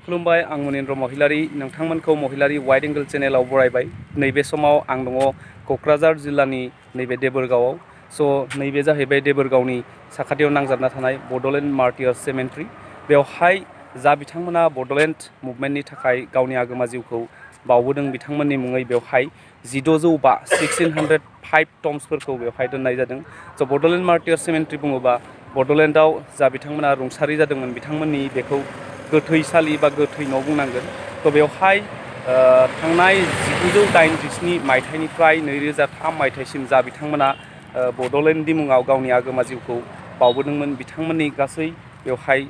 खुलुमबाय आं मुनिन्द्र महिलारी नोंथांमोनखौ महिलारी wide angle चेनेलाव बरायबाय नैबे समाव आं दङ क'क्राझार जिल्लानि नैबे देबोरगावआव नैबे जाहैबाय देबोरगावनि साखाथियाव नांजाबना थानाय बड'लेण्ड मार्टियार्स सेमेन्ट्रि बेवहाय जा बिथांमोना बड'लेण्ड मुभमेन्टनि थाखाय गावनि आगोमा जिउखौ बावबोदों बिथांमोननि मुङै बेवहाय 1605 टम्सफोरखौ बेवहाय दोननाय जादों बड'लेण्ड मार्टियार्स सेमेन्ट्रि बुङोबा बड'लेण्डआव जा बिथांमोना रुंसारि जादोंमोन बिथांमोननि बेखौ गोथैसालि बा गोथै न' बुंनांगोन बेवहाय थांनाय 1987 मायथाइनिफ्राय 2003 मायथाइसिम जा बिथांमोना बड'लेण्डनि मुङाव गावनि आगोमा जिउखौ बावबोदोंमोन बिथांमोननि गासै बेवहाय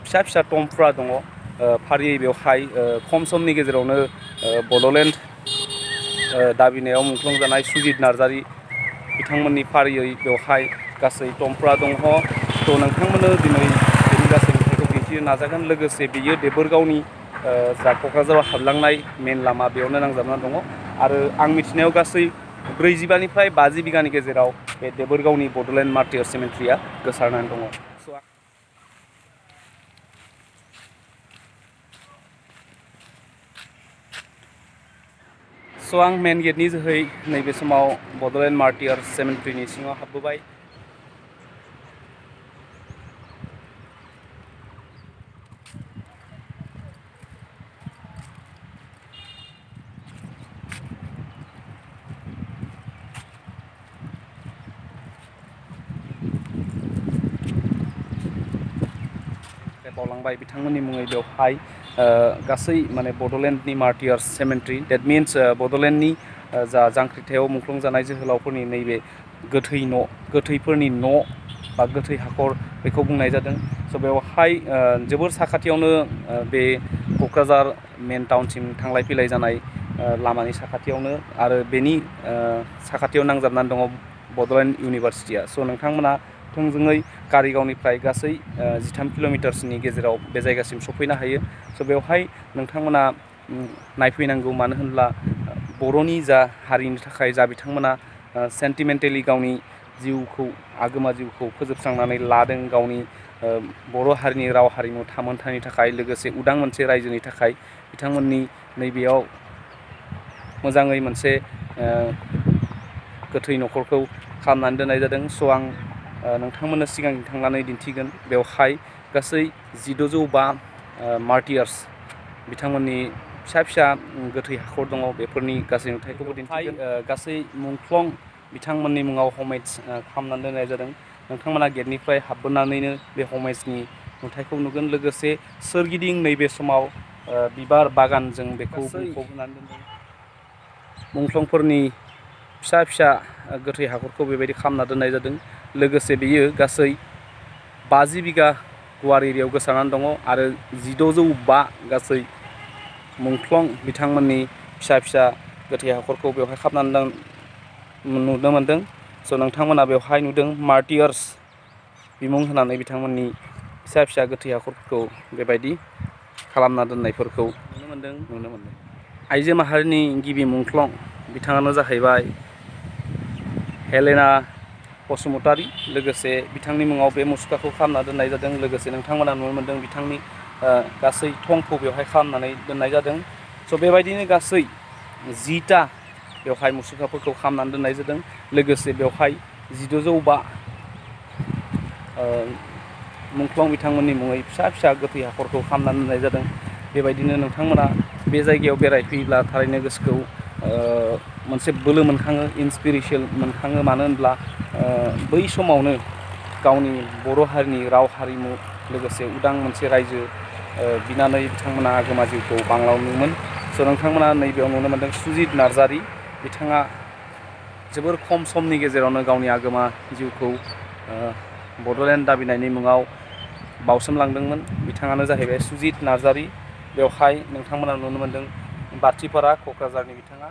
फिसा फिसा टम्बफोरा दङ फारियै बेवहाय खम समनि गेजेरावनो बड'लेण्ड दाबिनायाव मुंख्लं जानाय सुजित नार्जारी बिथांमोननि फारियै बेवहाय गासै टम्बफोरा दङ नोंथांमोननो दिनै बेनि गासै नुथायखौ दिन्थिनो नाजागोन लोगोसे बेयो देबोरगावनि जा क'क्राझाराव हाबलांनाय मेन लामा बेयावनो नांजाबना दङ आरो आं मिथिनायाव गासै 45निफ्राय 50 बिगानि गेजेराव बे देबोरगावनि बड'लेण्ड मार्टियार्स सेमेन्ट्रिया गोसारनानै दङ आं मेन गेटनि जोहै नैबे समाव बड'लेण्ड मार्टियार्स सेमेन्ट्रिनि सिङाव हाबबोबाय बावलांबाय बिथांमोननि मुङै बेवहाय गासै माने बड'लेण्डनि मार्टियार्स सेमेन्ट्रि डेट मिन्स बड'लेण्डनि जा जांख्रिथायाव मुंख्लं जानाय जोहोलावफोरनि नैबे गोथै न' गोथैफोरनि न' बा गोथै हाखर बेखौ बुंनाय जादों बेवहाय जोबोर साखाथियावनो बे क'क्राझार मेन टाउनसिम थांलाय फैलाय जानाय लामानि साखाथियावनो आरो बेनि साखाथियाव नांजाबनानै दङ बड'लेण्ड इउनिभारसिटिया नोंथांमोना थोंजोङै कारिगावनिफ्राय गासै 13 किल'मिटारसनि गेजेराव बे जायगासिम सफैनो हायो बेवहाय नोंथांमोना नायफैनांगौ मानो होनब्ला बर'नि जा हारिनि थाखाय जा बिथांमोना सेन्टिमेन्टेलि गावनि जिउखौ आगोमा जिउखौ फोजोबस्रांनानै लादों गावनि बर' हारिनि राव हारिमु थामोन्थानि थाखाय लोगोसे उदां मोनसे रायजोनि थाखाय बिथांमोननि नैबेयाव मोजाङै मोनसे गोथै न'खरखौ खालामनानै दोननाय जादों आं नोंथांमोननो सिगांथिं थांनानै दिन्थिगोन बेवहाय गासै 1605 मार्टियार्स बिथांमोननि फिसा फिसा गोथै हाखर दङ बेफोरनि गासै नुथायखौबो दिन्थिगोन गासै मुंख्लं बिथांमोननि मुङाव हमेज खालामनानै दोननाय जादों नोंथांमोना गेटनिफ्राय हाबबोनानैनो बे हमेजनि नुथायखौ नुगोन लोगोसे सोरगिदिं नैबे समाव बिबार बागानजों बेखौ बुंफबनानै दोनदों मुंख्लंफोरनि फिसा फिसा गोथै हाखरखौ बेबायदि खालामना दोननाय जादों लोगोसे बेयो गासै 50 बिगा गुवार एरियायाव गोसारनानै दङ आरो 1605 गासै मुंख्लं बिथांमोननि फिसा फिसा गोथै हाखरखौ बेवहाय खालामनानै नुनो मोन्दों नोंथांमोना बेवहाय नुदों मार्टियार्स बिमुं होनानै बिथांमोननि फिसा फिसा गोथै हाखरफोरखौ बेबायदि खालामना दोननायफोरखौ नुनो मोन्दों आइजो माहारिनि गिबि मुंख्लं बिथाङानो जाहैबाय हेलेना बसुमतारी लोगोसे बिथांनि मुङाव बे मुसुखाखौ खालामना दोननाय जादों लोगोसे नोंथांमोना नुनो मोन्दों बिथांनि गासै थंखौ बेवहाय खालामनानै दोननाय जादों बेबायदिनो गासै 10टा बेवहाय मुसुखाफोरखौ खालामनानै दोननाय जादों लोगोसे बेवहाय 1605 मुंख्लं बिथांमोननि मुङै फिसा फिसा गोथै हाखरखौ खालामनानै दोननाय जादों बेबायदिनो नोंथांमोना बे जायगायाव बेरायफैयोब्ला थारैनो गोसोखौ मोनसे बोलो मोनखाङो इन्सपिरेसन मोनखाङो मानो होनब्ला बै समावनो गावनि बर' हारिनि राव हारिमु लोगोसे उदां मोनसे रायजो बिनानै बिथांमोना आगोमा जिउखौ बांलांदोंमोन नोंथांमोना नैबेयाव नुनो मोन्दों सुजित नार्जारी बिथाङा जोबोर खम समनि गेजेरावनो गावनि आगोमा जिउखौ बड'लेण्ड दाबिनायनि मुङाव बावसोमलांदोंमोन बिथाङानो जाहैबाय सुजित नार्जारी बेवहाय नोंथांमोना नुनो मोन्दों बाथिपारा क'क्राझारनि बिथाङा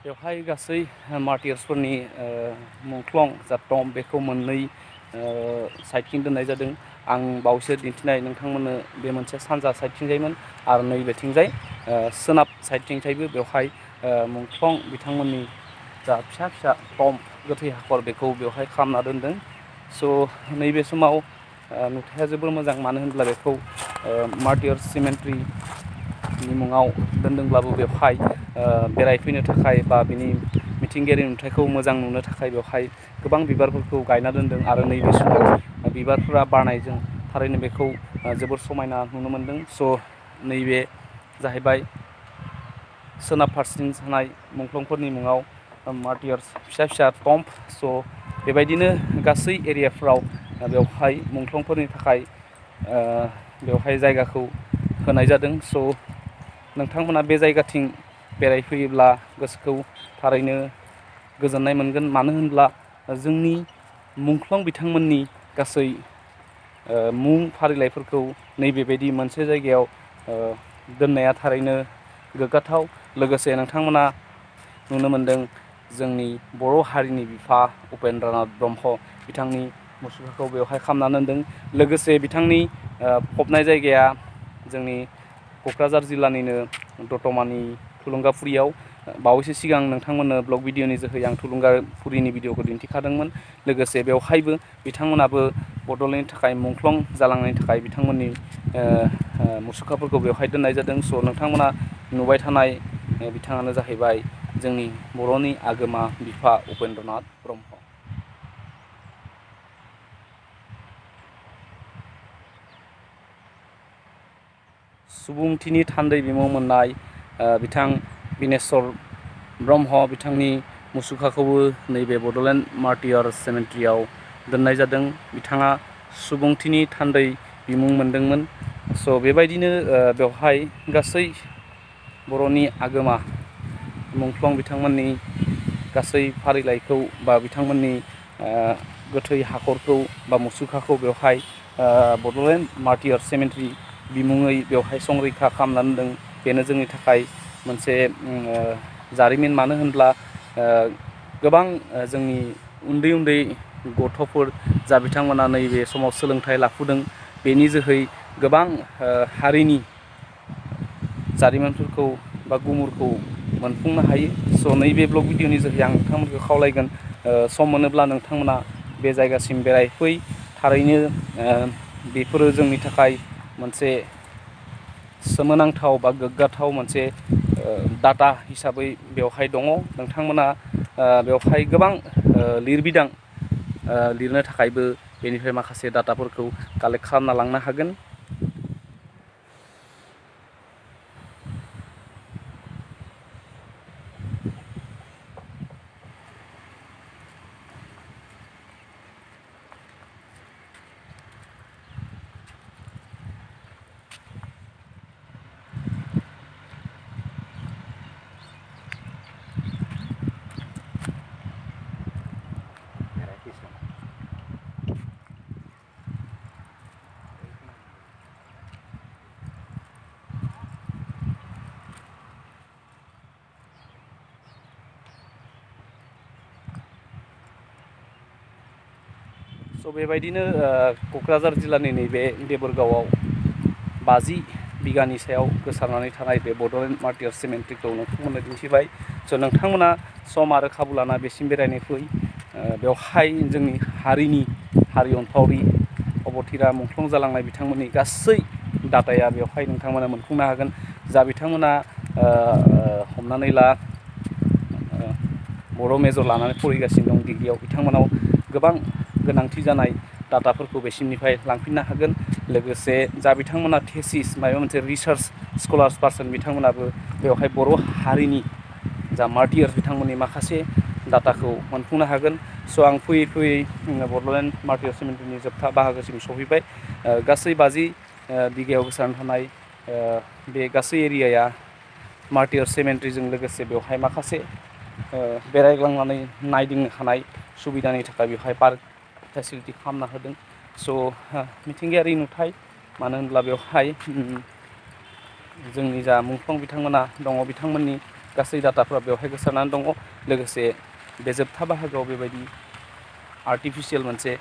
बेवहाय गासै मार्टियार्सफोरनि मुंख्लं जा टम्ब बेखौ मोननै साइडथिं दोननाय जादों। आं बावैसो दिन्थिनाय नोंथांमोननो बे मोनसे सानजा साइडथिंजायमोन आरो नैबेथिंजाय सोनाब साइडथिंजायबो बेवहाय मुंख्लं बिथांमोननि जा फिसा फिसा टम्ब गोथै हाखर बेखौ बेवहाय खालामना दोनदों। स' नैबे समाव नुथाया जोबोर मोजां, मानो होनब्ला बेखौ मार्टियार्स सिमेट्रिनि मुङाव दोनदोंब्लाबो बेवहाय बेरायफैनो थाखाय बा बिनि मिथिंगायारि नुथायखौ मोजां नुनो थाखाय बेवहाय गोबां बिबारफोरखौ गायना दोनदों आरो नैबे समाव बिबारफोरा बारनायजों थारैनो बेखौ जोबोर समायना नुनो मोनदों। स' नैबे जाहैबाय सोनाब फारसेथिं थानाय मुंख्लंफोरनि मुङाव मार्टियार्स फिसा फिसा टम्ब। स' बेबायदिनो गासै एरियाफ्राव बेवहाय मुंख्लंफोरनि थाखाय बेवहाय जायगाखौ होनाय जादों। स' नोंथांमोना बे जायगाथिं बेरायफैयोब्ला गोसोखौ थारैनो गोजोननाय मोनगोन, मानो होनब्ला जोंनि मुंख्लं बिथांमोननि गासै मुं फारिलाइफोरखौ नैबेबायदि मोनसे जायगायाव दोननाया थारैनो गोग्गाथाव। लोगोसे नोंथांमोना नुनो मोनदों जोंनि बर' हारिनि बिफा उपेन्द्रनाथ ब्रह्म बिथांनि मुसुखाखौ बेवहाय खालामना दोनदों। लोगोसे बिथांनि फबनाय जायगाया जोंनि क'क्राझार जिल्लानिनो दतमानि थुलुंगाफुरियाव। बावैसो सिगां नोंथांमोननो ब्लग भिडिअनि जोहै आं थुलुंगाफुरिनि भिडिअखौ दिन्थिखादोंमोन। लोगोसे बेवहायबो बिथांमोनाबो बड'लेण्डनि थाखाय मुंख्लं जालांनायनि थाखाय बिथांमोननि मुसुखाफोरखौ बेवहाय दोननाय जादों। स' नोंथांमोना नुबाय थानाय बिथाङानो जाहैबाय जोंनि बर'नि आगोमा बिफा उपेन्द्रनाथ ब्रह्म। सुबुंथिनि थान्दै बिमुं मोननाय बिथां बिनेस्वर ब्रह्म बिथांनि मुसुखाखौबो नैबे बड'लेण्ड मार्टियार्स सेमेट्रियाव दोननाय जादों। बिथाङा सुबुंथिनि थान्दै बिमुं मोनदोंमोन। स' बेबायदिनो बेवहाय गासै बर'नि आगोमा मुंख्लं बिथांमोननि गासै फारिलाइखौ बा बिथांमोननि गोथै हाखरखौ बा मुसुखाखौ बेवहाय बड'लेण्ड मार्टियार्स सेमेट्रि बिमुङै बेवहाय संरैखा खालामनानै दोनदों। बेनो जोंनि थाखाय मोनसे जारिमिन, मानो होनब्ला गोबां जोंनि उन्दै उन्दै गथ'फोर जा बिथांमोना नैबे समाव सोलोंथाइ लाफुदों, बेनि जोहै गोबां हारिनि जारिमिनफोरखौ बा गुमुरखौ मोनफुंनो हायो। स' नैबे ब्लग भिडिअनि जोहै आं नोंथांमोनखौ खावलायगोन, सम मोनोब्ला नोंथांमोना बे जायगासिम बेरायफै। थारैनो बेफोरो जोंनि थाखाय मोनसे सोमोनांथाव बा गोग्गाथाव मोनसे डाटा हिसाबै बेवहाय दङ। नोंथांमोना बेवहाय गोबां लिरबिदां लिरनो थाखायबो बेनिफ्राय माखासे डाटाफोरखौ कालेक्ट खालामना लांनो हागोन। स' बेबायदिनो क'क्राझार जिल्लानि नैबे देबोरगावआव 50 बिगानि सायाव गोसारनानै थानाय बे बड'लेण्ड मार्टियार्स सेमेट्रिखौ नोंथांमोननो दिन्थिबाय। स' नोंथांमोना सम आरो खाबु लाना बेसिम बेरायनो फै। बेवहाय जोंनि हारिनि हारि अनफावरि अबथिरा मुंख्लं जालांनाय बिथांमोननि गासै डाटाया बेवहाय नोंथांमोना मोनफुंनो हागोन। जा बिथांमोना हमनानै ला बर' मेजर लानानै फरायगासिनो दं डिग्रियाव, बिथांमोनाव गोबां गोनांथि जानाय डाटाफोरखौ बेसिमनिफ्राय लांफिननो हागोन। लोगोसे जा बिथांमोना थेसिस माबा मोनसे रिसार्च स्कलार्स पार्सन, बिथांमोनाबो बेवहाय बर' हारिनि जा मार्टियार्स बिथांमोननि माखासे डाटाखौ मोनफुंनो हागोन। स' आं फैयै फैयै बड'लेण्ड मार्टियार्स सेमेट्रिनि जोबथा बाहागोसिम सफैबाय। गासै 50 बिगायाव गोसारनानै थानाय बे गासै एरियाया मार्टियार्स सेमेट्रिजों लोगोसे बेवहाय माखासे बेरायग्लांनानै नायदिंनो हानाय सुबिदानि थाखाय बेवहाय पार्क फेसिलिटि खालामना होदों। स' मिथिंगायारि नुथाय, मानो होनब्ला बेवहाय जोंनि जा मुंख्लं बिथांमोना दङ, बिथांमोननि गासै डाटाफ्रा बेवहाय गोसारनानै दङ। लोगोसे बे जोबथा बाहागोआव बेबायदि आर्टिफिशियेल मोनसे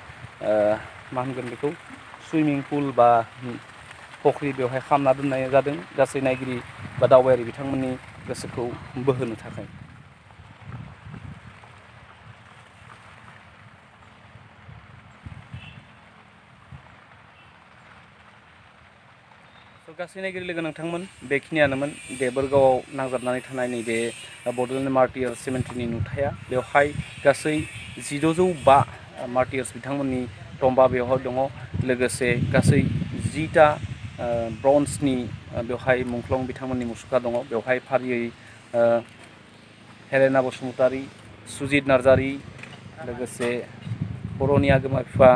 मा होनगोन बेखौ सुइमिं पुल बा फख्रि बेवहाय खालामना दोननाय जादों गासै नायगिरि बा दावबायारि बिथांमोननि गोसोखौ बोहोनो थाखाय। गासै नायगिरि लोगो नोंथांमोन, बेखिनियानोमोन देबोरगावआव नांजाबनानै थानाय नैबे बड'लेण्ड मार्टियार्स सेमेन्ट्रिनि नुथाया। बेवहाय गासै 1605 मार्टियार्स बिथांमोननि टम्बा बेवहाय दङ। लोगोसे गासै 10टा ब्रन्जनि बेवहाय मुंख्लं बिथांमोननि मुसुखा दङ। बेवहाय फारियै हेलेना बसुमतारी, सुजित नार्जारी, लोगोसे बर'नि आगोमा बिफा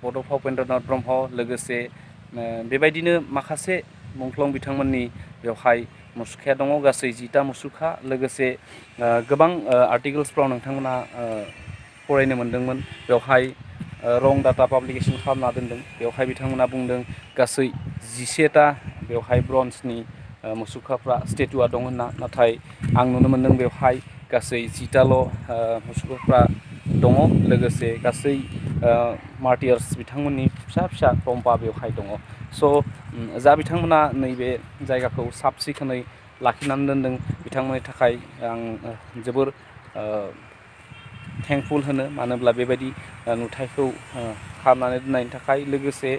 बड'फा उपेन्द्रनाथ ब्रह्म, लोगोसे बेबायदिनो माखासे मुंख्लं बिथांमोननि बेवहाय मुसुखाया दङ। गासै 10टा मुसुखा। लोगोसे गोबां आर्टिकेल्सफ्राव नोंथांमोना फरायनो मोन्दोंमोन। बेवहाय रं डाटा पाब्लिकेसन खालामना दोनदों। बेवहाय बिथांमोना बुंदों गासै 11टा बेवहाय ब्रन्जनि मुसुखाफ्रा स्टेटुआ दं होनना। नाथाय आं नुनो मोन्दों बेवहाय गासै 10टाल' मुसुखाफ्रा दङ। लोगोसे गासै मार्टियार्स बिथांमोननि फिसा फिसा टम्बा बेवहाय दङ। स' जा बिथांमोना नैबे जायगाखौ साब सिखोनै लाखिनानै दोनदों बिथांमोननि थाखाय आं जोबोर थेंकफुल होनो, मानो होनब्ला बेबायदि नुथायखौ खालामनानै दोननायनि थाखाय। लोगोसे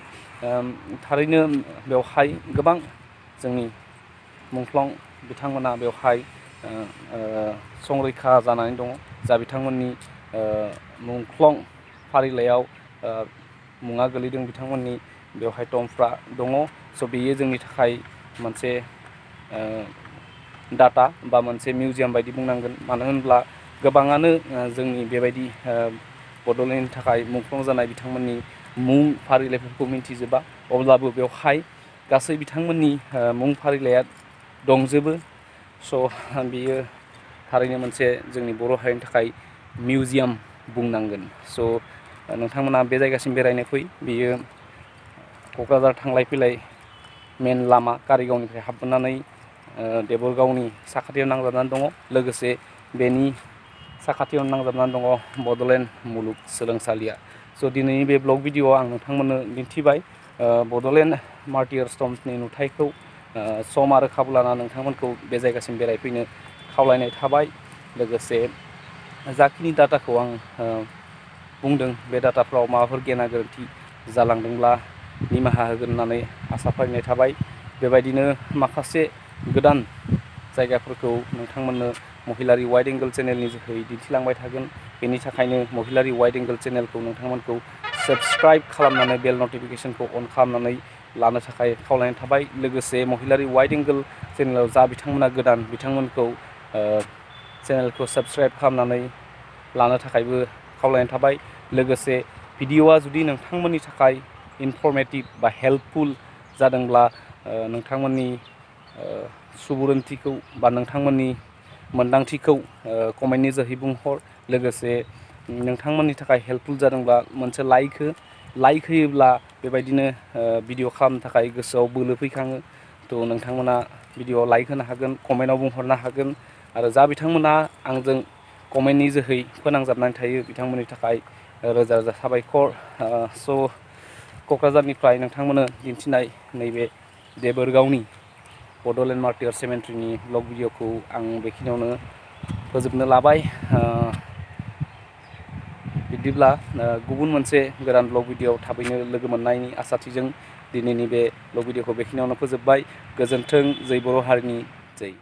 थारैनो बेवहाय गोबां जोंनि मुंख्लं बिथांमोना बेवहाय संरैखा जानानै दङ। जा बिथांमोननि मुंख्लं फारिलाइयाव मुङा गोलैदों बिथांमोननि बेवहाय टम्बफ्रा दङ। स' बेयो जोंनि थाखाय मोनसे डाटा बा मोनसे मिउजियाम बायदि बुंनांगोन। मानो होनब्ला गोबाङानो जोंनि बेबायदि बड'लेण्डनि थाखाय मुंख्लं जानाय बिथांमोननि मुं फारिलाइफोरखौ मिन्थिजोबा। अब्लाबो बेवहाय गासै बिथांमोननि मुं फारिलाइया दंजोबो। स' बेयो थारैनो मोनसे जोंनि बर' हारिनि थाखाय मिउजियाम बुंनांगोन। स' नोंथांमोना बे जायगासिम बेरायनो फै। बेयो क'क्राझार थांलाय फैलाय मेन लामा कारिगावनिफ्राय हाबबोनानै देबोरगावनि साखाथियाव नांजाबनानै दङ। लोगोसे बेनि साखाथियावनो नांजाबनानै दङ बड'लेण्ड मुलुगसोलोंसालिया। स' दिनैनि बे ब्लग भिडिअ'आव आं नोंथांमोननो दिन्थिबाय बड'लेण्ड मार्टियार्स टम्बनि नुथायखौ। सम आरो खाबु लाना नोंथांमोनखौ बे जायगासिम बेरायफैनो खावलायनाय थाबाय। लोगोसे जाखिनि डाटाखौ आं बुंदों बे डाटाफ्राव माबाफोर गेना गोरोन्थि जालांदोंब्ला निमाहा होगोन होननानै आसा फारिनाय थाबाय। बेबायदिनो माखासे गोदान जायगाफोरखौ नोंथांमोननो महिलारि वाइड एंगल चेनेलनि जोहै दिन्थिलांबाय थागोन। बेनि थाखायनो महिलारि वाइड एंगल चेनेलखौ नोंथांमोनखौ साबस्क्राइब खालामनानै बेल नटिफिकेसनखौ अन खालामनानै लानो थाखाय खावलायनाय थाबाय। लोगोसे महिलारि वाइड एंगल चेनेलाव जा बिथांमोना गोदान बिथांमोनखौ चेनेलखौ साबस्क्राइब खालामनानै लानो थाखायबो खावलायनाय थाबाय। लोगोसे भिडिअ'आ जुदि नोंथांमोननि थाखाय इनफर्मेटिभ बा हेल्पफुल जादोंब्ला नोंथांमोननि सुबुरुन्थिखौ बा नोंथांमोननि मोन्दांथिखौ कमेन्टनि जोहै बुंहर। लोगोसे नोंथांमोननि थाखाय हेल्पफुल जादोंब्ला मोनसे लाइक होयोब्ला बेबायदिनो भिडिअ खालामनो थाखाय गोसोआव बोलो फैखाङो। थ' नोंथांमोना भिडिअ'आव लाइक होनो हागोन, कमेन्टआव बुंहरनो हागोन। आरो जा बिथांमोना आंजों कमेन्टनि जोहै फोनांजाबनानै थायो बिथांमोननि थाखाय रोजा रोजा साबायखर। स' क'क्राझारनिफ्राय नोंथांमोननो दिन्थिनाय नैबे देबोरगावनि बड'लेण्ड मार्टियार्स सेमेन्ट्रिनि ब्लग भिडिअ'खौ आं बेखिनियावनो फोजोबनो लाबाय। बिदिब्ला गुबुन मोनसे गोदान ब्लग भिडिअ'आव थाबैनो लोगो मोननायनि आसाथिजों दिनैनि बे ब्लग भिडिअ'खौ बेखिनियावनो फोजोबबाय। गोजोन्थों। जै बर' हारिनि जै।